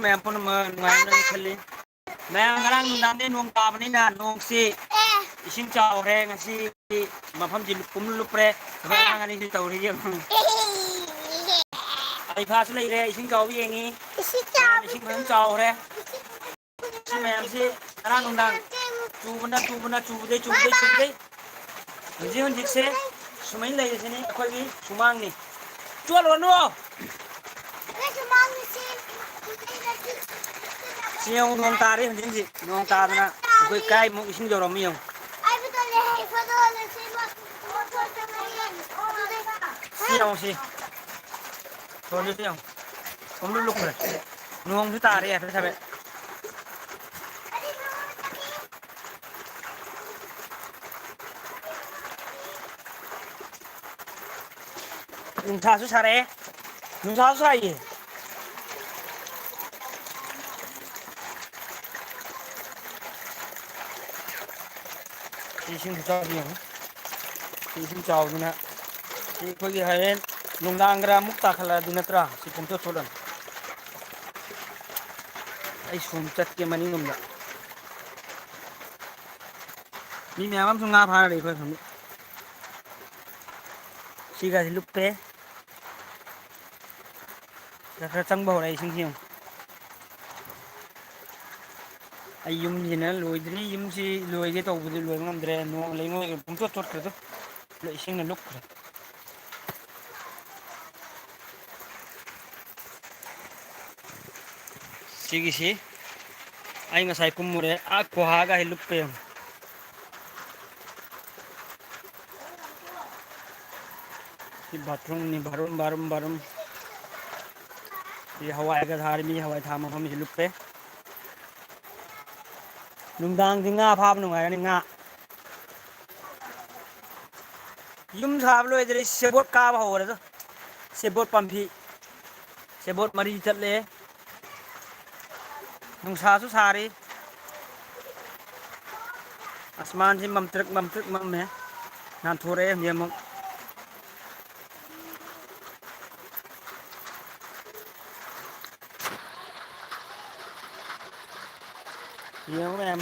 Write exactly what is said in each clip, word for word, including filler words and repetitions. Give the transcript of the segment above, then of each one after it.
ꯃꯌꯥꯝ ꯄꯨꯝꯅꯃꯛ ꯅꯨꯡꯉꯥꯏꯔꯝꯒꯅꯤ ꯈꯜꯂꯤ꯫ ꯃꯌꯥꯝ, ꯉꯔꯥꯡ ꯅꯨꯡꯗꯥꯡꯗꯩ ꯅꯣꯡ ꯇꯥꯕꯅꯤꯅ ꯅꯣꯡꯁꯤ ꯏꯁꯤꯡ ꯆꯥꯎꯈ꯭ꯔꯦ꯫ ꯉꯁꯤ ꯃꯐꯝꯁꯤ ꯄꯨꯝꯂꯨꯞ ꯂꯨꯞꯄ꯭ꯔꯦ꯫ ꯑꯩꯈꯣꯏ ꯑꯉꯥꯡ ꯑꯅꯤꯁꯤ ꯇꯧꯔꯤ ꯌꯦꯡꯉꯨ꯫ ꯂꯩꯐꯥꯁꯨ ꯂꯩꯔꯦ, ꯏꯁꯤꯡ ꯆꯥꯎꯕ ꯌꯦꯡꯉꯤ꯫ ꯏꯁꯤꯡ ꯃꯌꯥꯝ ꯆꯥꯎꯕ ꯏꯁꯤꯡ ꯐꯖꯅ ꯆꯥꯎꯈ꯭ꯔꯦ꯫ ꯁꯤ ꯃꯌꯥꯝꯁꯤ ꯉꯔꯥꯡ ꯅꯨꯡꯗꯥꯡ ꯆꯨꯕꯅ, ꯆꯨꯕꯅ, ꯆꯨꯕꯗꯩ, ꯆꯨꯕꯗꯩ, ꯆꯨꯕꯗꯩ ꯍꯧꯖꯤꯛ ꯍꯧꯖꯤꯛꯁꯦ ꯁꯨꯃꯥꯏꯅ ꯂꯩꯔꯤꯁꯤꯅꯤ ꯑꯩꯈꯣꯏꯒꯤ ꯁꯨꯃꯥꯡꯅꯤ꯫ ꯆꯣꯠꯂꯨꯔꯅꯨ꯫ ꯁꯤ ꯌꯦꯡꯉꯨ, ꯅꯣꯡ ꯇꯥꯔꯦ ꯍꯧꯖꯤꯛ ꯍꯧꯖꯤꯛ꯫ ꯅꯣꯡ ꯇꯥꯗꯅ ꯑꯩꯈꯣꯏ ꯀꯥꯏꯃꯨꯛ ꯏꯁꯤꯡ ꯌꯧꯔꯝꯃꯤ ꯌꯦꯡꯉꯨ꯫ ꯁꯤ ꯌꯦꯡꯉꯨ, ꯁꯤ꯫ ꯁꯣꯝꯗꯁꯨ ꯌꯦꯡꯉꯨ꯫ ꯄꯨꯡꯂꯨꯞ ꯂꯨꯞꯈ꯭ꯔꯦ꯫ ꯅꯣꯡꯁꯨ ꯇꯥꯔꯦ ꯍꯥꯏꯐꯦꯠ ꯍꯥꯏꯐꯦꯠ꯫ ꯅꯨꯡꯁꯥꯁꯨ ꯁꯥꯔꯛꯑꯦ꯫ ꯅꯨꯡꯁꯥꯁꯨ ꯁꯥꯏꯌꯦ꯫ ꯁꯤ ꯏꯁꯤꯡ ꯈꯨꯆꯥꯎꯁꯤ ꯌꯦꯡꯉꯨ꯫ ꯁꯤ ꯏꯁꯤꯡ ꯆꯥꯎꯗꯅ ꯁꯤ ꯑꯩꯈꯣꯏꯒꯤ ꯍꯣꯔꯦꯟ ꯅꯨꯡꯗꯥꯡ ꯈꯔ ꯑꯃꯨꯛ ꯇꯥꯈꯠꯂꯛꯑꯗꯤ ꯅꯠꯇ꯭ꯔꯥ? ꯁꯤ ꯄꯨꯡꯆꯣꯠ ꯆꯣꯠꯂꯅꯤ꯫ ꯑꯩ ꯁꯨꯝ ꯆꯠꯀꯦ ꯃꯅꯤꯡꯂꯣꯝꯗ꯫ ꯃꯤ ꯃꯌꯥꯝ ꯑꯃꯁꯨ ꯉꯥ ꯐꯥꯔ ꯂꯩ ꯑꯩꯈꯣꯏ ꯁꯣꯝꯗ꯫ ꯁꯤꯒꯁꯤ ꯂꯨꯞꯄꯦ꯫ ꯈꯔ ꯈꯔ ꯆꯪꯕ ꯍꯧꯔꯛꯑꯦ ꯏꯁꯤꯡꯁꯤ ꯌꯦꯡꯉꯨ꯫ ꯑꯩ ꯌꯨꯝꯁꯤꯅ ꯂꯣꯏꯗ꯭ꯔꯤ, ꯌꯨꯝꯁꯤ ꯂꯣꯏꯒꯦ ꯇꯧꯕꯗꯤ ꯂꯣꯏꯕ ꯉꯝꯗ꯭ꯔꯦ, ꯅꯣꯡ ꯂꯩꯉꯣꯏꯒ ꯄꯨꯡꯆꯣꯠ ꯆꯣꯠꯈ꯭ꯔꯦꯗ, ꯂꯣꯏ ꯏꯁꯤꯡꯅ ꯂꯨꯞꯈ꯭ꯔꯦ꯫ ꯁꯤꯒꯤꯁꯤ ꯑꯩ ꯉꯁꯥꯏ ꯀꯨꯝꯃꯨꯔꯦ, ꯑꯥ ꯀꯨꯍꯥꯒ ꯍꯦꯛ ꯂꯨꯞꯄꯦ ꯌꯦꯡꯉꯨ꯫ ꯁꯤ ꯕꯥꯊꯔꯨꯝꯅꯤ, ꯕꯥꯊꯔꯨꯝ, ꯕꯥꯊꯔꯨꯝ, ꯕꯥꯊꯔꯨꯝ꯫ ꯁꯤ ꯍꯋꯥꯏꯒ ꯊꯥꯔꯤ, ꯃꯤ ꯍꯋꯥꯏ ꯊꯥ ꯃꯐꯝꯁꯤ ꯂꯨꯞꯄꯦ꯫ ꯅꯨꯡꯗꯥꯡꯗꯤ ꯉꯥ ꯐꯥꯕ ꯅꯨꯡꯉꯥꯏꯔꯅꯤ, ꯉꯥ꯫ ꯌꯨꯝ ꯁꯥꯕ ꯂꯣꯏꯗ꯭ꯔꯤ, ꯁꯦꯕꯣꯠ ꯀꯥꯕ ꯍꯧꯔꯦꯗ꯫ ꯁꯦꯕꯣꯠ ꯄꯥꯝꯕꯤ, ꯁꯦꯕꯣꯠ ꯃꯔꯤ ꯆꯠꯂꯦ꯫ ꯅꯨꯡꯁꯥꯁꯨ ꯁꯥꯔꯤ꯫ ꯑꯁꯃꯥꯟꯁꯤ ꯃꯝꯇ꯭ꯔꯤꯛ ꯃꯝꯇ꯭ꯔꯤꯛ ꯃꯝꯃꯦ꯫ ꯉꯥꯟꯊꯣꯔꯛꯑꯦ ꯍꯧꯖꯤꯛ ꯑꯃꯨꯛ꯫ ꯌꯦꯡꯉꯨ ꯃꯌꯥꯝ꯫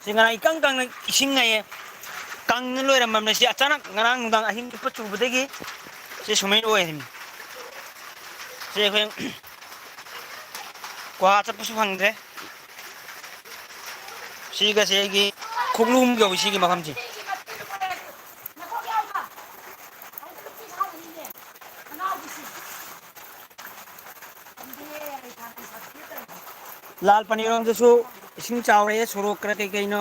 ꯁꯤ ꯉꯔꯥꯡ ꯏꯀꯪ ꯀꯪꯅ ꯏꯁꯤꯡ ꯍꯥꯏꯌꯦ꯫ ꯀꯪꯅ ꯂꯣꯏꯔꯝꯃꯕꯅꯦ꯫ ꯁꯤ ꯑꯆꯥꯅꯛ ꯉꯔꯥꯡ ꯅꯨꯡꯗꯥꯡ ꯑꯍꯤꯡ ꯆꯨꯞꯄ ꯆꯨꯕꯗꯒꯤ ꯁꯤ ꯁꯨꯃꯥꯏꯅ ꯑꯣꯏꯔꯤꯅꯤ꯫ ꯁꯤ ꯑꯩꯈꯣꯏ ꯒꯨꯍꯥ ꯆꯠꯄꯁꯨ ꯐꯪꯗ꯭ꯔꯦ꯫ ꯁꯤꯒꯁꯦ ꯑꯩꯒꯤ ꯈꯨꯛꯂꯨꯝ ꯌꯧꯏ ꯁꯤꯒꯤ ꯃꯐꯝꯁꯦ꯫ ꯂꯥꯜ ꯄꯅꯤꯔꯣꯝꯗꯁꯨ ꯏꯁꯤꯡ ꯆꯥꯎꯔꯦ, ꯁꯣꯔꯣꯛ ꯈꯔ ꯀꯩ ꯀꯩꯅꯣ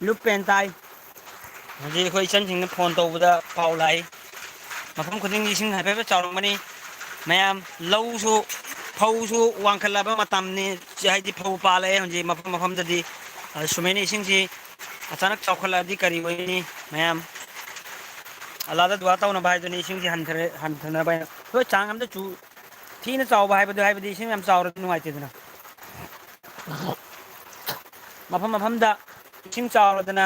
ꯂꯨꯞꯄꯦꯅ ꯇꯥꯏ꯫ ꯍꯧꯖꯤꯛ ꯑꯩꯈꯣꯏ ꯏꯆꯟꯁꯤꯡꯅ ꯐꯣꯟ ꯇꯧꯕꯗ ꯄꯥꯎ ꯂꯥꯛꯏ꯫ ꯃꯐꯝ ꯈꯨꯗꯤꯡꯒꯤ ꯏꯁꯤꯡ ꯍꯥꯏꯐꯦꯠ ꯍꯥꯏꯐꯦꯠ ꯆꯥꯎꯔꯝꯒꯅꯤ꯫ ꯃꯌꯥꯝ ꯂꯧꯁꯨ, ꯐꯧꯁꯨ ꯋꯥꯡꯈꯠꯂꯕ ꯃꯇꯝꯅꯤ, ꯍꯥꯏꯗꯤ ꯐꯧ ꯄꯥꯜꯂꯛꯑꯦ ꯍꯧꯖꯤꯛ ꯃꯐꯝ ꯃꯐꯝꯗꯗꯤ꯫ ꯑꯗꯨ ꯁꯨꯃꯥꯏꯅ ꯏꯁꯤꯡꯁꯤ ꯑꯆꯥꯅꯛ ꯆꯥꯎꯈꯠꯂꯛꯑꯗꯤ ꯀꯔꯤ ꯑꯣꯏꯅꯤ? ꯃꯌꯥꯝ ꯑꯜꯂꯥꯗ ꯗꯨꯋꯥ ꯇꯧꯅꯕ ꯍꯥꯏꯗꯨꯅꯤ, ꯏꯁꯤꯡꯁꯤ ꯍꯟꯊꯔꯦ, ꯍꯟꯊꯅꯕ ꯍꯥꯏꯅ꯫ ꯍꯣꯏ, ꯆꯥꯡ ꯑꯃꯗ ꯆꯨ-, ꯊꯤꯅ ꯆꯥꯎꯕ ꯍꯥꯏꯕꯗꯨ, ꯍꯥꯏꯕꯗꯤ ꯏꯁꯤꯡ ꯌꯥꯝ ꯆꯥꯎꯔꯗꯤ ꯅꯨꯡꯉꯥꯏꯇꯦꯗꯅ꯫ ꯃꯐꯝ ꯃꯐꯝꯗ ꯏꯁꯤꯡ ꯆꯥꯎꯔꯗꯅ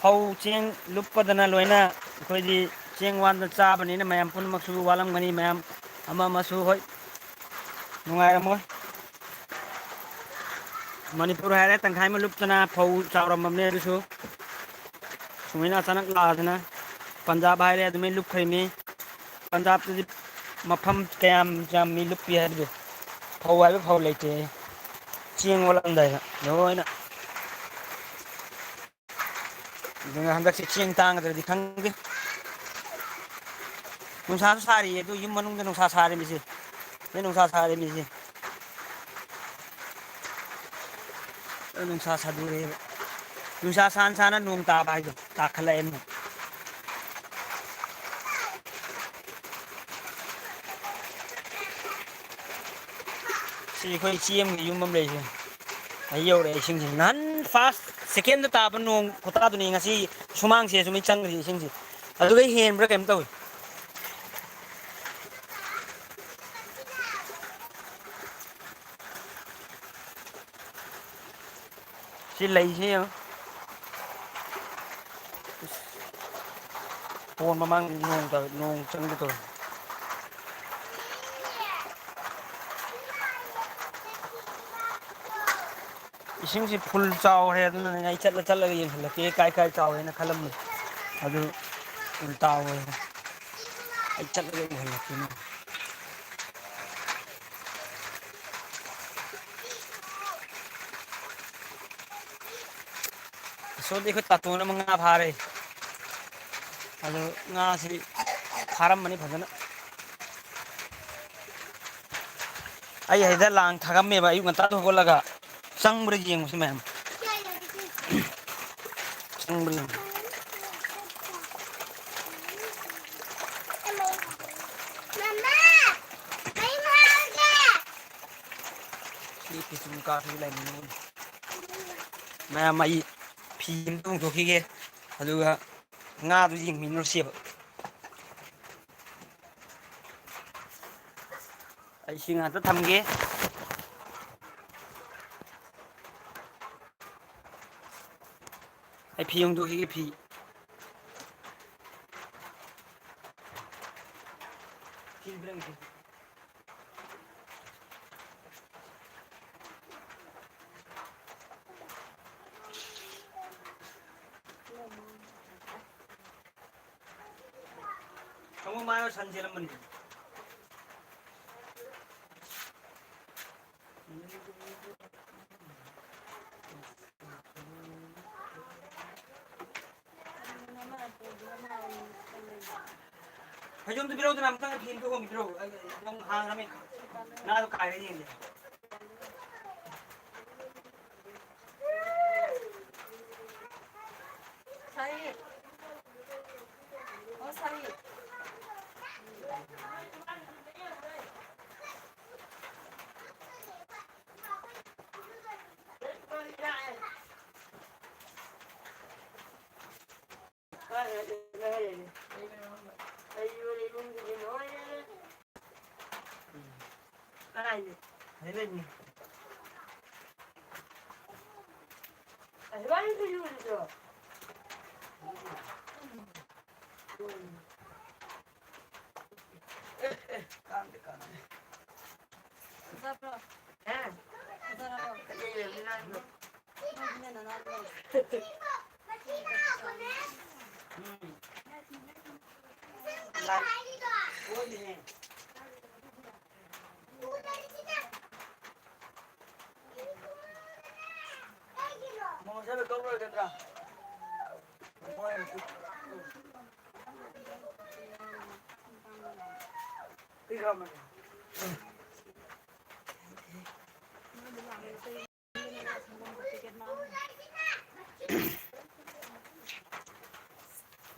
ꯐꯧ ꯆꯦꯡ ꯂꯨꯞꯄꯗꯅ ꯂꯣꯏꯅ ꯑꯩꯈꯣꯏꯗꯤ ꯆꯦꯡ ꯋꯥꯟꯗ ꯆꯥꯕꯅꯤꯅ ꯃꯌꯥꯝ ꯄꯨꯝꯅꯃꯛꯁꯨ ꯋꯥꯠꯂꯝꯒꯅꯤ, ꯃꯌꯥꯝ ꯑꯃ ꯑꯃꯁꯨ ꯍꯣꯏ ꯅꯨꯡꯉꯥꯏꯔꯝꯃꯣꯏ꯫ ꯃꯅꯤꯄꯨꯔ ꯍꯥꯏꯔꯦ ꯇꯪꯈꯥꯏ ꯑꯃ ꯂꯨꯞꯇꯅ ꯐꯧ ꯆꯥꯎꯔꯝꯃꯕꯅꯦ, ꯑꯗꯨꯁꯨ ꯁꯨꯃꯥꯏꯅ ꯑꯆꯥꯅꯛ ꯂꯥꯛꯑꯗꯅ꯫ ꯄꯟꯖꯥꯕ ꯍꯥꯏꯔꯦ ꯑꯗꯨꯃꯥꯏꯅ ꯂꯨꯞꯈ꯭ꯔꯤꯃꯤ꯫ ꯄꯟꯖꯥꯕꯇꯗꯤ ꯃꯐꯝ ꯀꯌꯥꯝ ꯌꯥꯝꯃꯤ ꯂꯨꯞꯄꯤ ꯍꯥꯏꯕꯗꯨ, ꯐꯧ ꯍꯥꯏꯕ ꯐꯧ ꯂꯩꯇꯦ꯫ ꯆꯦꯡ ꯑꯣꯜꯂꯝꯗꯥꯏꯗ ꯂꯣꯏꯅ꯫ ꯑꯗꯨꯅ ꯍꯟꯗꯛꯁꯦ ꯆꯦꯡ ꯇꯥꯡꯒꯗ꯭ꯔꯗꯤ ꯈꯪꯗꯦ꯫ ꯅꯨꯡꯁꯥꯁꯨ ꯁꯥꯔꯤꯌꯦ, ꯑꯗꯨ ꯌꯨꯝ ꯃꯅꯨꯡꯗ ꯅꯨꯡꯁꯥ ꯁꯥꯔꯤꯃꯤꯁꯦ꯫ ꯁꯤ ꯅꯨꯡꯁꯥ ꯁꯥꯔꯤꯃꯤꯁꯦ꯫ ꯅꯨꯡꯁꯥ ꯁꯥꯗꯣꯔꯛꯑꯦꯕ꯫ ꯅꯨꯡꯁꯥ ꯁꯥꯅ ꯁꯥꯅ ꯅꯣꯡ ꯇꯥꯕ ꯍꯥꯏꯗꯣ ꯇꯥꯈꯠꯂꯛꯑꯦ ꯑꯃꯨꯛ꯫ ꯁꯤ ꯑꯩꯈꯣꯏ ꯏꯆꯦ ꯑꯃꯒꯤ ꯌꯨꯝ ꯑꯃ ꯂꯩꯔꯤꯁꯦ꯫ ꯑꯩ ꯌꯧꯔꯛꯑꯦ ꯏꯁꯤꯡꯁꯦ꯫ ꯅꯍꯥꯟ ꯐꯥꯔꯁ, ꯁꯦꯀꯦꯟꯗ ꯇꯥꯕ ꯅꯣꯡ ꯈꯨꯇꯥꯗꯨꯅꯤ ꯉꯁꯤ ꯁꯨꯃꯥꯡꯁꯦ ꯁꯨꯃꯥꯏꯅ ꯆꯪꯈ꯭ꯔꯤꯁꯦ ꯏꯁꯤꯡꯁꯦ꯫ ꯑꯗꯨꯗꯩ ꯍꯦꯟꯕ꯭ꯔꯥ ꯀꯩꯅꯣꯝ ꯇꯧꯏ꯫ ꯁꯤ ꯂꯩꯁꯤ ꯌꯦꯡꯉꯨ꯫ ꯄꯣꯟ ꯃꯃꯥꯡꯗ ꯅꯣꯡ ꯇꯧ-, ꯅꯣꯡ ꯆꯪꯒꯦ ꯇꯧꯔꯦ꯫ ꯏꯁꯤꯡꯁꯤ ꯐꯨꯜ ꯆꯥꯎꯔꯦ, ꯑꯗꯨꯅꯅꯦ ꯑꯩ ꯆꯠꯂ ꯆꯠꯂꯒ ꯌꯦꯡꯍꯜꯂꯛꯀꯦ, ꯀꯥꯏ ꯀꯥꯏ ꯆꯥꯎꯋꯦꯅ ꯈꯜꯂꯝꯕꯅꯤ, ꯑꯗꯨ ꯐꯨꯜ ꯆꯥꯎꯔꯦ꯫ ꯑꯩ ꯆꯠꯂꯒ ꯎꯍꯜꯂꯛꯀꯦ ꯅꯪ꯫ ꯑꯁꯣꯝꯗꯤ ꯑꯩꯈꯣꯏ ꯇꯥꯇꯣꯟ ꯑꯃ ꯉꯥ ꯐꯥꯔꯦ꯫ ꯑꯗꯨ ꯉꯥꯁꯤ ꯐꯥꯔꯝꯃꯅꯤ ꯐꯖꯅ꯫ ꯑꯩ ꯍꯥꯏꯗ ꯂꯥꯡ ꯊꯥꯔꯝꯃꯦꯕ ꯑꯌꯨꯛ ꯉꯟꯇꯥꯗ ꯍꯧꯒꯠꯂꯒ꯫ ꯆꯪꯕ꯭ꯔꯥ ꯌꯦꯡꯉꯨꯁꯤ ꯃꯌꯥꯝ꯫ ꯆꯪꯕ꯭ꯔꯥ ꯌꯦꯡꯉꯨ꯫ ꯁꯤ ꯄꯤꯇꯨꯝ ꯀꯥꯞꯄꯒꯤ ꯂꯩꯕꯅꯤ꯫ ꯃꯌꯥꯝ ꯑꯩ ꯐꯤ ꯑꯃꯇ ꯍꯣꯡꯗꯣꯛꯈꯤꯒꯦ꯫ ꯑꯗꯨꯒ ꯉꯥꯗꯨ ꯌꯦꯡꯃꯤꯟꯅꯔꯨꯁꯦꯕ꯫ ꯑꯩ ꯁꯤ ꯉꯥꯛꯇ ꯊꯝꯒꯦ꯫ ꯑꯩ ꯐꯤ ꯍꯣꯡꯗꯣꯛꯈꯤꯒꯦ, ꯐꯤ꯫ ꯐꯤ ꯑꯝꯇ ꯂꯪꯒꯦ꯫ ꯁꯪꯒꯣꯝ ꯃꯥꯏꯔꯣ ꯁꯟ ꯆꯦꯜꯂꯝꯕꯅꯤ꯫ ꯐꯩꯖꯣꯝꯗꯨ ꯄꯤꯔꯛꯎꯗꯅ, ꯑꯃꯨꯛꯇꯪ ꯐꯤ ꯑꯝꯇ ꯍꯣꯡꯕꯤꯔꯛꯎ꯫ ꯑꯩ ꯅꯪ ꯍꯥꯡꯉꯝꯃꯤ ꯉꯥꯗꯣ ꯀꯥꯏꯔ ꯌꯦꯡꯒꯦ꯫ ꯁꯥꯏ꯫ ꯑꯣ, ꯁꯥꯏ꯫ ꯐꯖꯕ꯭ꯔꯣ? ꯐꯖꯔꯕꯣ?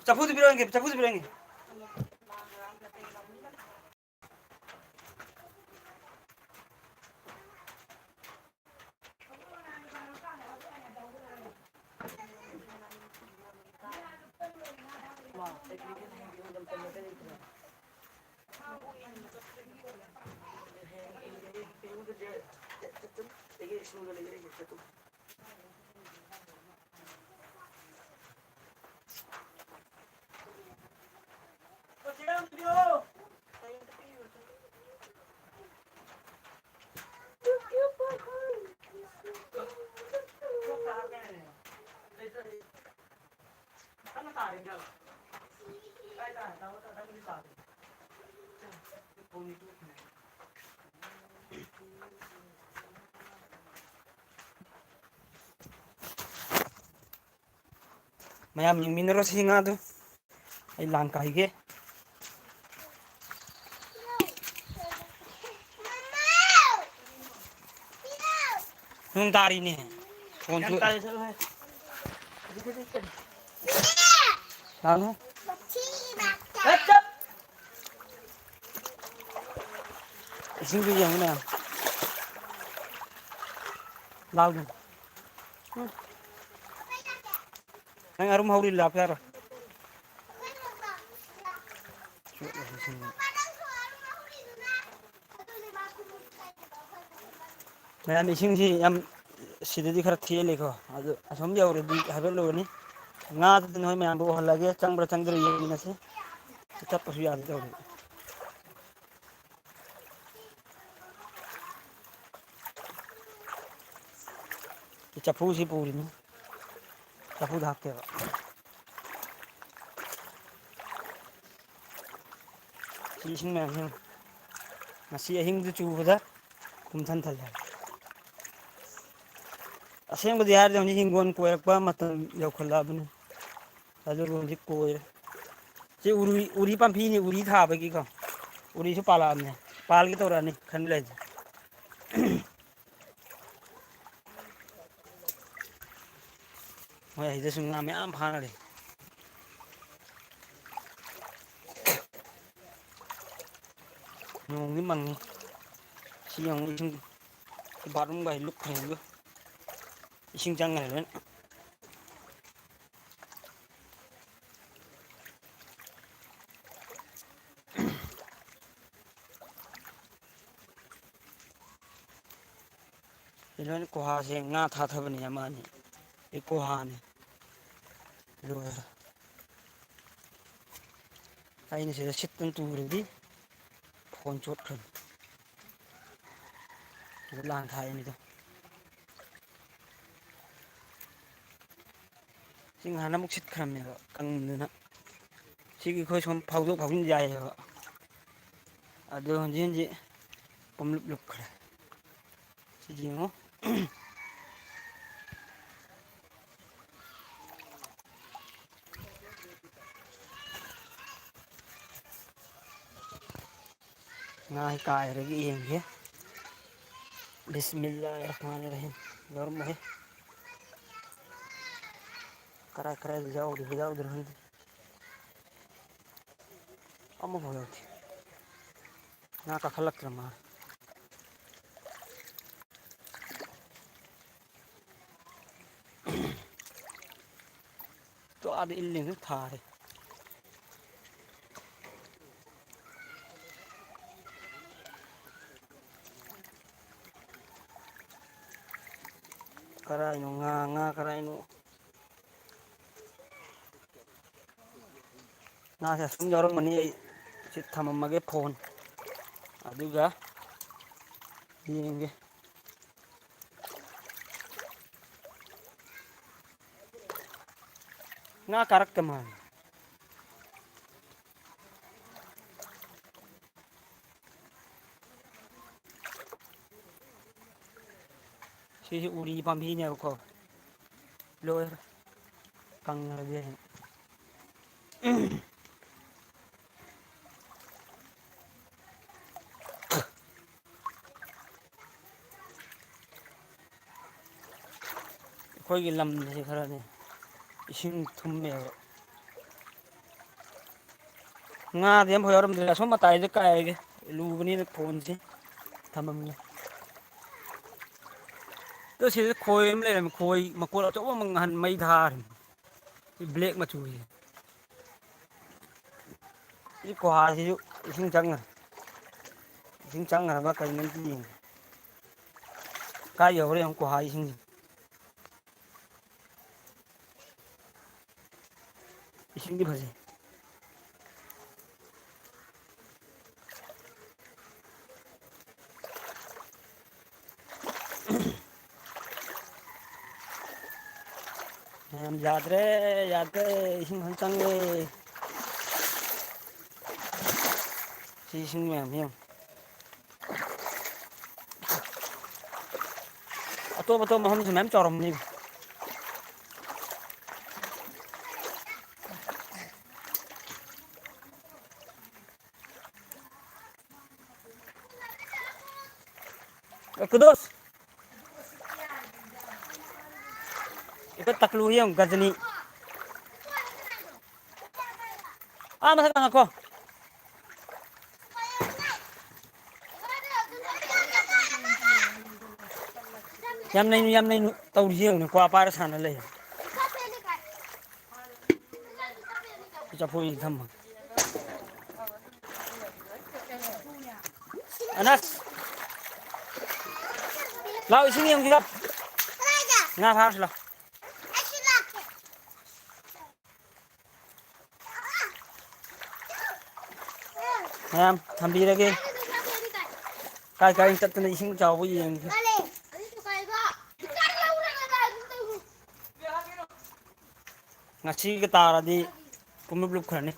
ꯆꯐꯨꯗꯨ ꯄꯤꯔꯛꯑꯣ, ꯆꯐꯨꯗꯨ ꯄꯤꯔꯛꯑꯣ꯫ ꯃꯌꯥꯝ ꯌꯦꯡꯃꯤꯟꯅꯔꯣ ꯁꯤ ꯉꯥꯗꯨ꯫ ꯑꯩ ꯂꯥꯡ ꯀꯥꯏꯒꯦ꯫ ꯅꯣꯡ ꯇꯥꯔꯤꯅꯦ꯫ ꯐꯣꯟꯁꯨ ꯂꯥꯡꯅꯨ꯫ ꯏꯁꯤꯡꯁꯨ ꯌꯦꯡꯉꯨꯅꯦ꯫ ꯂꯥꯎꯅꯦ꯫ ꯎꯝ꯫ ꯅꯪ ꯑꯔꯨꯝ ꯍꯧꯔꯤ ꯂꯥꯛꯄ ꯌꯥꯔꯣꯏ꯫ ꯃꯌꯥꯝ, ꯏꯁꯤꯡꯁꯤ ꯌꯥꯝ ꯁꯤꯗꯗꯤ ꯈꯔ ꯊꯦꯜꯂꯦꯀꯣ꯫ ꯑꯗꯨ ꯑꯁꯣꯝ ꯌꯧꯔꯗꯤ ꯍꯥꯏꯐꯦꯠ ꯂꯨꯔꯅꯤ꯫ ꯉꯥꯗꯨꯗꯤ ꯅꯣꯏ ꯃꯌꯥꯝꯗꯣ ꯎꯍꯜꯂꯒꯦ, ꯆꯪꯕ꯭ꯔꯥ ꯆꯪꯗ꯭ꯔꯥ ꯌꯦꯡꯃꯤꯟꯅꯁꯤ꯫ ꯆꯠꯄꯁꯨ ꯌꯥꯗꯦ ꯇꯧꯔꯤ꯫ ꯆꯐꯨꯁꯤ ꯄꯨꯔꯤꯅꯤ꯫ ꯆꯐꯨꯗ ꯍꯥꯞꯀꯦꯕ꯫ ꯁꯤ ꯏꯁꯤꯡ ꯃꯌꯥꯝꯁꯤ ꯉꯁꯤ ꯑꯍꯤꯡꯗꯨ ꯆꯨꯕꯗ ꯄꯨꯝꯊꯟ ꯊꯜꯂꯦ꯫ ꯑꯁꯦꯡꯕꯗꯤ ꯍꯥꯏꯔꯗꯤ ꯍꯧꯖꯤꯛ ꯍꯤꯡꯒꯣꯜ ꯀꯣꯏꯔꯛꯄ ꯃꯇꯝ ꯌꯧꯈꯠꯂꯛꯑꯕꯅꯤ꯫ ꯑꯗꯨꯕꯨ ꯍꯧꯖꯤꯛ ꯀꯣꯏꯔꯦ꯫ ꯁꯤ ꯎꯔꯤ, ꯎꯔꯤ ꯄꯥꯝꯕꯤꯅꯤ, ꯎꯔꯤ ꯊꯥꯕꯒꯤꯀꯣ꯫ ꯎꯔꯤꯁꯨ ꯄꯥꯜꯂꯛꯑꯕꯅꯦ꯫ ꯄꯥꯜꯒꯦ ꯇꯧꯔꯛꯑꯅꯤ ꯈꯟ ꯂꯩꯁꯦ꯫ ꯃꯣꯏ ꯑꯁꯤꯗꯁꯨ ꯉꯥ ꯃꯌꯥꯝ ꯐꯥꯅꯔꯤ꯫ ꯅꯣꯡꯗꯤ ꯃꯪꯉꯤ꯫ ꯁꯤ ꯌꯦꯡꯉꯨ, ꯏꯁꯤꯡ, ꯁꯤ ꯕꯥꯠꯔꯨꯝꯒ ꯂꯨꯞꯈ꯭ꯔꯦ꯫ ꯏꯁꯤꯡ ꯆꯪꯈ꯭ꯔꯦ ꯂꯣꯏꯅ꯫ ꯁꯤ ꯂꯣꯏꯅ ꯀꯣꯍꯥꯁꯦ ꯉꯥ ꯊꯥꯊꯕꯅꯤ ꯑꯃ ꯑꯅꯤ꯫ ꯁꯤ ꯀꯣꯍꯥꯅꯤ꯫ ꯂꯣꯏꯔꯦ꯫ ꯑꯩꯅ ꯁꯤꯗ ꯁꯤꯠꯇꯅ ꯇꯨꯔꯗꯤ ꯐꯣꯟ ꯆꯣꯠꯈ꯭ꯔꯅꯤ꯫ ꯁꯤꯗ ꯂꯥꯡ ꯊꯥꯛꯏꯅꯤꯗꯣ꯫ ꯁꯤ ꯉꯍꯥꯟ ꯑꯃꯨꯛ ꯁꯤꯠꯈ꯭ꯔꯕꯅꯦꯕ ꯀꯪꯗꯅ꯫ ꯁꯤꯒꯤ ꯑꯩꯈꯣꯏ ꯁꯨꯝ ꯐꯥꯎꯗꯣꯛ ꯐꯥꯎꯖꯤꯟ ꯌꯥꯏꯌꯦꯕ꯫ ꯑꯗꯨ ꯍꯧꯖꯤꯛ ꯍꯧꯖꯤꯛ ꯄꯨꯝꯂꯨꯞ ꯂꯨꯞꯈ꯭ꯔꯦ꯫ ꯁꯤ ꯌꯦꯡꯉꯣ꯫ ꯉꯥ ꯀꯥꯏꯔꯒ ꯌꯦꯡꯒꯦ꯫ ꯕꯤꯁꯃꯤꯜꯂꯥꯍꯤꯔ ꯔꯍꯃꯥꯅꯤꯔ ꯔꯍꯤꯝ꯫ ꯌꯥꯎꯔꯝꯃꯣꯏꯍꯦ꯫ ꯀꯔꯥꯏ ꯀꯔꯥꯏꯗ ꯌꯥꯎꯔꯤꯕ ꯌꯥꯎꯗ꯭ꯔꯤꯕ ꯈꯪꯗꯦ꯫ ꯑꯃꯐꯥꯎ ꯌꯥꯎꯗꯦ꯫ ꯉꯥ ꯀꯥꯈꯠꯂꯛꯇ꯭ꯔ ꯃꯥꯜꯂꯦ꯫ ꯇꯣ ꯑꯥꯗ ꯏꯜꯂꯤꯅ ꯊꯥꯔꯦ꯫ ꯀꯔꯥꯏꯅꯣ ꯉꯥ, ꯉꯥ ꯀꯔꯥꯏꯅꯣ? ꯉꯥꯁꯦ ꯑꯁꯨꯝ ꯌꯥꯎꯔꯝꯒꯅꯤ꯫ ꯑꯩ ꯁꯤ ꯊꯝꯃꯝꯃꯒꯦ ꯐꯣꯟ, ꯑꯗꯨꯒ ꯌꯦꯡꯒꯦ꯫ ꯉꯥ ꯀꯥꯔꯛꯇ ꯃꯥꯜꯂꯦ꯫ ꯁꯤꯁꯨ ꯎꯔꯤ ꯄꯥꯝꯕꯤꯅꯦꯕꯀꯣ꯫ ꯂꯣꯏꯔꯦ꯫ ꯀꯪꯉꯗꯤ꯫ ꯑꯩꯈꯣꯏꯒꯤ ꯂꯝꯁꯦ ꯈꯔꯅꯦ ꯏꯁꯤꯡ ꯊꯨꯝꯃꯦꯕ꯫ ꯉꯥꯗꯤ ꯑꯃꯐꯥꯎ ꯌꯥꯎꯔꯝꯗ꯭ꯔꯦ꯫ ꯑꯁꯣꯝ ꯃꯇꯥꯏꯗ ꯀꯥꯏꯔꯒꯦ꯫ ꯂꯨꯕꯅꯤꯅ ꯐꯣꯟꯁꯦ ꯊꯝꯃꯝꯒꯦ꯫ ꯑꯗꯣ ꯁꯤꯗ ꯈꯣꯏ ꯑꯃ ꯂꯩꯔꯝꯃꯦ꯫ ꯈꯣꯏ ꯃꯀꯣꯜ ꯑꯆꯧꯕ ꯑꯃ ꯉꯍꯥꯟ ꯃꯩ ꯊꯥꯔꯤꯃꯤ꯫ ꯁꯤ ꯕ꯭ꯂꯦꯛ ꯃꯆꯨꯒꯤ꯫ ꯁꯤ ꯀꯣꯍꯥꯁꯤꯁꯨ ꯏꯁꯤꯡ ꯆꯪꯈ꯭ꯔꯦ꯫ ꯏꯁꯤꯡ ꯆꯪꯈ꯭ꯔꯕ ꯀꯩꯅꯣ ꯑꯝꯇ ꯌꯦꯡꯒꯦ꯫ ꯀꯥꯏ ꯌꯧꯈ꯭ꯔꯦ ꯌꯦꯡꯉꯨ ꯀꯣꯍꯥ ꯏꯁꯤꯡꯁꯦ꯫ ꯏꯁꯤꯡꯗꯤ ꯐꯖꯩ꯫ ꯃꯌꯥꯝ ꯌꯥꯗ꯭ꯔꯦ, ꯌꯥꯗ꯭ꯔꯦ, ꯏꯁꯤꯡ ꯐꯖꯅ ꯆꯪꯉꯦ꯫ ꯁꯤ ꯏꯁꯤꯡ ꯃꯌꯥꯝꯁꯤ ꯌꯦꯡꯉꯨ꯫ ꯑꯇꯣꯞ ꯑꯇꯣꯞꯄ ꯃꯐꯝꯁꯨ ꯃꯌꯥꯝ ꯆꯥꯎꯔꯝꯅꯤ꯫ ꯀꯨꯗꯣꯁ꯫ ꯏꯀꯣ ꯇꯛꯂꯨ ꯌꯦꯡꯉꯨ, ꯒꯖꯅꯤ꯫ ꯑꯥ, ꯃꯊꯛ ꯉꯥꯏꯈꯣ꯫ ꯌꯥꯝ ꯅꯩꯅꯨ, ꯌꯥꯝ ꯅꯩꯅꯨ꯫ ꯇꯧꯔꯤꯁꯤ ꯌꯦꯡꯉꯨꯅꯦ, ꯀ꯭ꯋꯥ ꯄꯥꯏꯔ ꯁꯥꯟꯅ ꯂꯩ꯫ ꯆꯐꯨꯁꯤ ꯊꯝꯃꯒꯦ꯫ ꯑꯅꯁ! ꯂꯥꯎ, ꯏꯁꯤꯡ ꯌꯦꯡꯁꯤ ꯂꯥꯎ꯫ ꯉꯥ ꯐꯥꯔꯨꯁꯤ ꯂꯥꯎ꯫ ꯃꯌꯥꯝ ꯊꯝꯕꯤꯔꯒꯦ꯫ ꯀꯥꯏ ꯀꯥꯏ ꯆꯠꯇꯅ ꯏꯁꯤꯡ ꯆꯥꯎꯕ ꯌꯦꯡꯒꯦ꯫ ꯉꯁꯤꯒ ꯇꯥꯔꯗꯤ ꯄꯨꯡꯂꯨꯞ ꯂꯨꯞꯈ꯭ꯔꯅꯤ꯫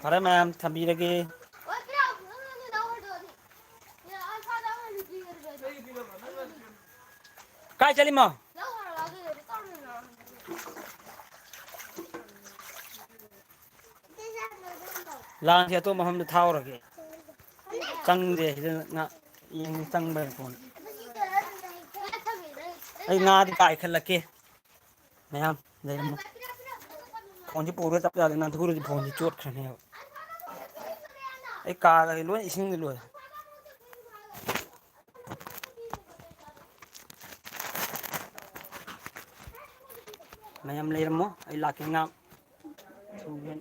ꯐꯔꯦ ꯃꯌꯥꯝ, ꯊꯝꯕꯤꯔꯒꯦ꯫ ꯀꯥꯏ ꯆꯠꯂꯤꯃꯣ? ꯂꯥꯡꯁꯦ ꯑꯇꯣꯞꯄ ꯃꯐꯝꯗ ꯊꯥꯎꯔꯒꯦ꯫ ꯆꯪꯗꯦ ꯁꯤꯗ ꯉꯥ ꯌꯦꯡ ꯆꯪꯕ ꯐꯣꯟ꯫ ꯑꯩ ꯉꯥꯗꯤ ꯀꯥꯏꯈꯠꯂꯛꯀꯦ꯫ ꯃꯌꯥꯝ ꯂꯩꯔꯝꯃꯣ꯫ ꯐꯣꯟꯁꯤ ꯄꯨꯔꯒ ꯆꯠꯄ ꯌꯥꯗꯦ, ꯅꯥꯟꯊꯣꯛꯎꯔꯗꯤ ꯐꯣꯟꯁꯤ ꯆꯣꯠꯈ꯭ꯔꯅꯦꯕ꯫ ꯑꯩ ꯀꯥꯗꯒꯤ ꯂꯣꯏ ꯏꯁꯤꯡꯗꯤ ꯂꯣꯏꯔꯦ꯫ ꯃꯌꯥꯝ ꯂꯩꯔꯝꯃꯣ, ꯑꯩ ꯂꯥꯛꯀꯦ ꯉꯥ ꯊꯨꯒꯦ꯫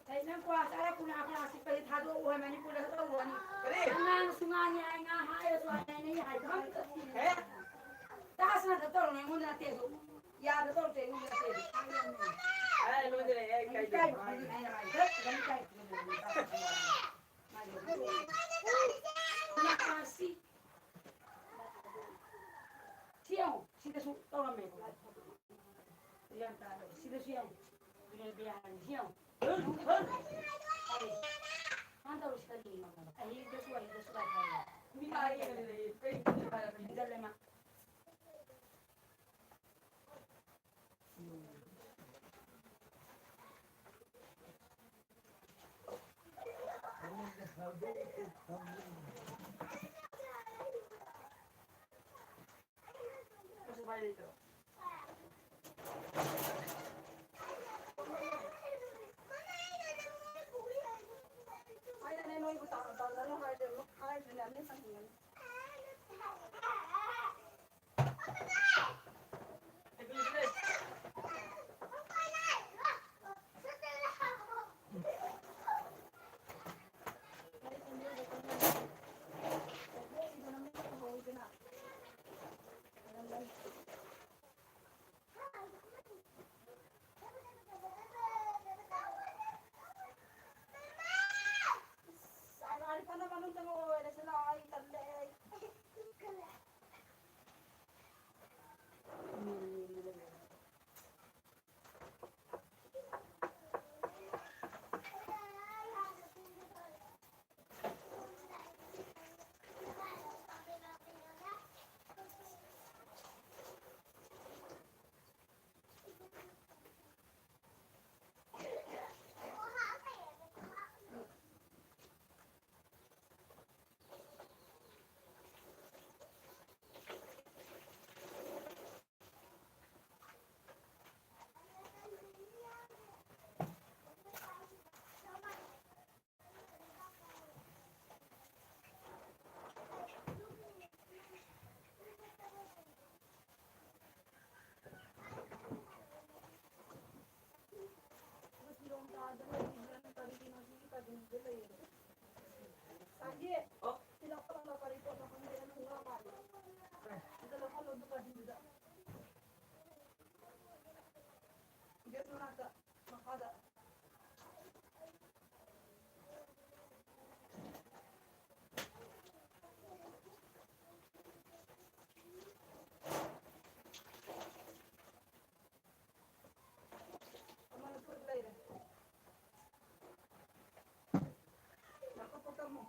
ꯀꯩ ꯅꯪ ꯀ꯭ꯋꯥ ꯆꯥꯔ ꯀꯨꯂꯥ ꯀꯨꯂꯥ ꯁꯤꯠꯄꯗꯤ ꯊꯥꯗꯣꯛꯎ ꯍꯥꯏ, ꯃꯅꯤꯄꯨꯔꯗ ꯇꯧꯔꯨꯔꯅꯤ꯫ ꯀꯔꯤ? ꯑꯉꯥꯡꯁꯨ ꯉꯥꯡꯉꯤ ꯍꯥꯏ, ꯉꯥ ꯍꯥꯏꯔꯁꯨ ꯍꯥꯏ, ꯍꯥꯏꯅꯩ ꯍꯥꯏ꯫ ꯀꯃꯥꯏꯅ ꯇꯧꯁꯤꯒꯦ? ꯍꯦ? ꯇꯥꯁꯅ ꯇꯧꯔꯨꯅꯦ, ꯑꯩꯉꯣꯟꯗ ꯅꯠꯇꯦ ꯑꯗꯨ꯫ ꯌꯥꯗ ꯇꯧꯔꯨꯁꯦ, ꯑꯩꯉꯣꯟꯗ ꯅꯠꯇꯦ ꯑꯗꯨ꯫ ꯑꯦ, ꯂꯣꯏꯗ꯭ꯔꯦ, ꯑꯩ ꯀꯩꯗꯧꯕ ꯍꯥꯏꯅꯣ? ꯏꯀꯥꯏ ꯈꯪꯗꯦ ꯑꯩꯅ ꯍꯥꯏ꯫ ꯍꯦ? ꯏꯀꯥꯏ ꯈꯪꯗꯦ꯫ ꯀꯨꯂꯥ ꯀꯨꯂꯥ ꯁꯤ꯫ ꯁꯤ ꯌꯦꯡꯉꯨ, ꯁꯤꯗꯁꯨ ꯇꯧꯔꯝꯃꯦ꯫ ꯒ꯭ꯌꯥꯟ ꯇꯥꯗꯕ꯫ ꯁꯤꯗꯁꯨ ꯌꯦꯡꯉꯨ꯫ ꯕꯤꯔꯌꯥꯅꯤ, ꯁꯤ ꯌꯦꯡꯉꯨ꯫ ꯃꯥꯅ ꯇꯧꯔꯤꯁꯤ ꯀꯔꯤꯅꯣ? ꯑꯍꯤꯡꯗꯁꯨ, ꯑꯍꯤꯡꯗꯁꯨ ꯀꯥꯏ ꯊꯥꯔꯤꯕ? ꯃꯤ ꯃꯥ ꯌꯦꯡꯉ ꯂꯩꯌꯦ꯫ ꯀꯩ ꯊꯥꯔꯤꯕ? ꯍꯦꯟꯖꯜꯂꯦ ꯃꯥ꯫ ꯁꯥꯍꯤ, ꯁꯤ ꯂꯧꯈꯠꯂꯣ, ꯀꯔꯤ ꯄꯣꯠꯅꯣ ꯈꯪꯗꯦ, ꯑꯗꯨ ꯉꯥ ꯃꯥꯜꯂꯦ꯫ ꯑꯝꯇ ꯂꯧꯈꯠꯂꯣ, ꯑꯗꯨ ꯒꯥꯔꯤꯗꯨꯗ꯫ ꯒꯦꯠ ꯃꯅꯥꯛꯇ, ꯃꯈꯥꯗ꯫ ꯑꯃꯅ ꯐꯨꯠ ꯂꯩꯔꯦ꯫ ꯂꯧꯈꯠꯄ ꯇꯝꯃꯨ꯫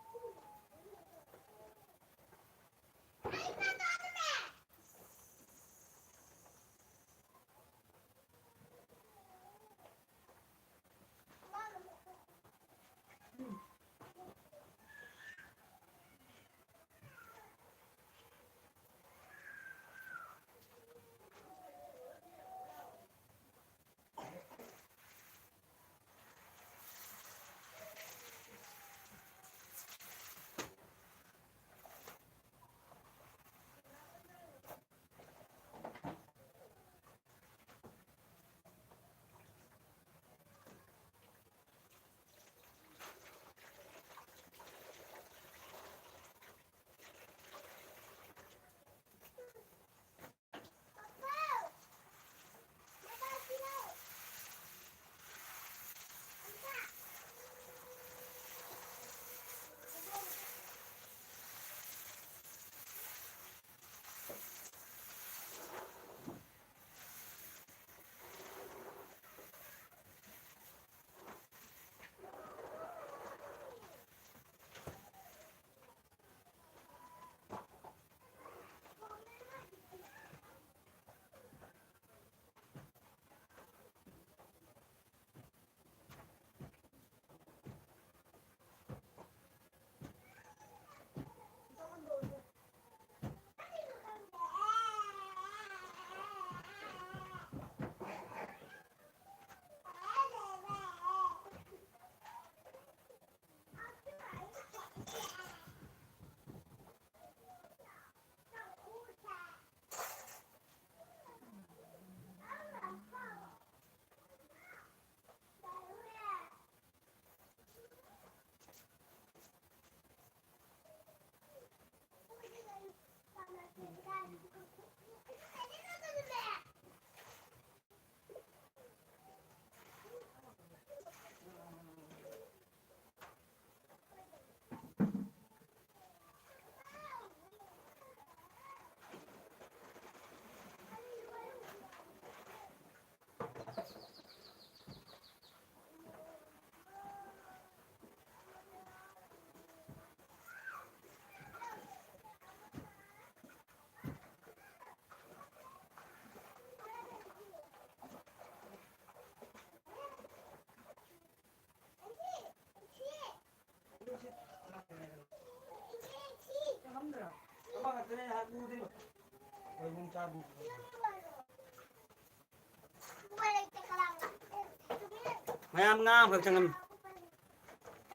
ꯃꯌꯥꯝ ꯉꯥ ꯑꯃꯈꯛ ꯆꯪꯉꯝꯃꯤ꯫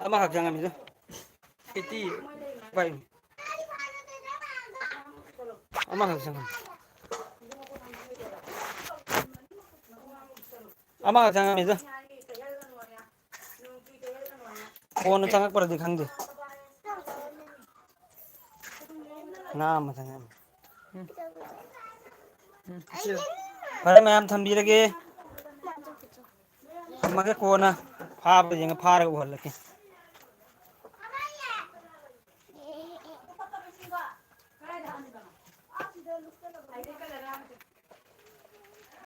ꯑꯃꯈꯛ ꯆꯪꯉꯝꯃꯤꯗ꯫ ꯐꯤꯐꯇꯤ ꯄꯥꯏꯌꯨ꯫ ꯑꯃꯈꯛ ꯆꯪꯉꯝꯃꯤ꯫ ꯑꯃꯈꯛ ꯆꯪꯉꯝꯃꯤꯗ꯫ ꯀꯣꯟꯅ ꯆꯪꯉꯛꯄ꯭ꯔꯗꯤ ꯈꯪꯗꯦ꯫ ꯉꯥ ꯑꯃ ꯆꯪꯉꯛꯑꯝꯃꯤ꯫ ꯎꯝ, ꯏꯆꯦ꯫ ꯐꯔꯦ, ꯃꯌꯥꯝ ꯊꯝꯕꯤꯔꯒꯦ꯫ ꯊꯝꯃꯒꯦ, ꯀꯣꯟꯅ ꯐꯥꯕ꯭ꯔꯥ ꯌꯦꯡꯉ ꯐꯥꯔꯒ ꯎꯍꯜꯂꯛꯀꯦ꯫